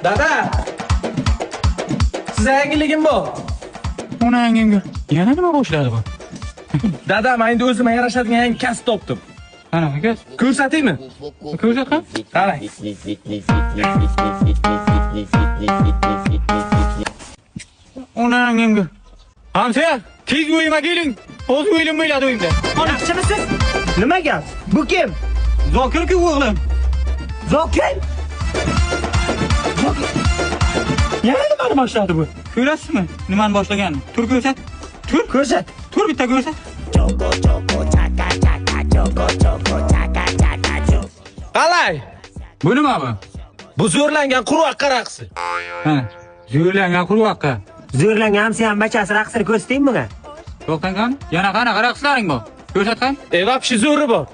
Dada! Siz yangiligim bor. Onangimga. Yana nima boshladi bu? Dada, men endi o'zimga yarashadigan yangi kasb topdim. Ana, aka. Ko'rsataymi? Ko'rsat ham. Qarang. Onangimga. Hamsiya, tez uyimga keling. O'z o'ylim bo'ladi uyimda. Yaxshimisiz? Nima gap? Bu kim? Zokir-ku o'g'lim. Zokir? Zokir. Yana nimani boshladi bu? Ko'rasizmi? Nimani boshlaganini? Tur ko'rsat. Tur Ko'rsat. Tur bitta ko'rsat. Qalay? Bu nima bu? Bu zo'rlangan qurg'oqqa raqsi. Ha, zo'rlangan qurg'oqqa. Zo'rlangan hamsiyam bachasi raqsini ko'rsataymi bunga? To'xtang qani. Yana qanaqa raqslaring bor? Ko'rsat qani. Вообще zo'ri bor.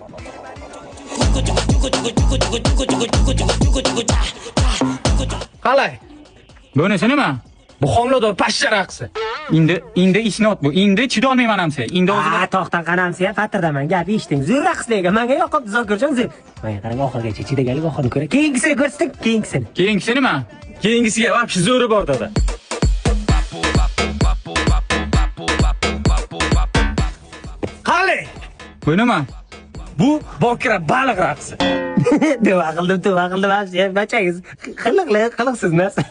Qalay? Bunisi nima? Bu homilador pashsha raqsi. Endi isnot bu. Endi chidolmayman hamsiya. Endi o'zim Ha, to'xtang qani hamsiya, patirdaman. Gap eshiting. Zo'r raqslarga menga yoqibdi Zokirjon zo'r. Menga qarang, oxirigacha chidaganlik oxirini ko'ra. Keyingisini ko'rsating, keyingisini. Keyingisi nima? Keyingisiga вообще zo'ri bor dada. Qalay? Bu nima? Bu bokira baliq raqsi. Tavba qildim, tavba qildim hamsiya. Bachangiz qiliqli, qiliqsiz narsa.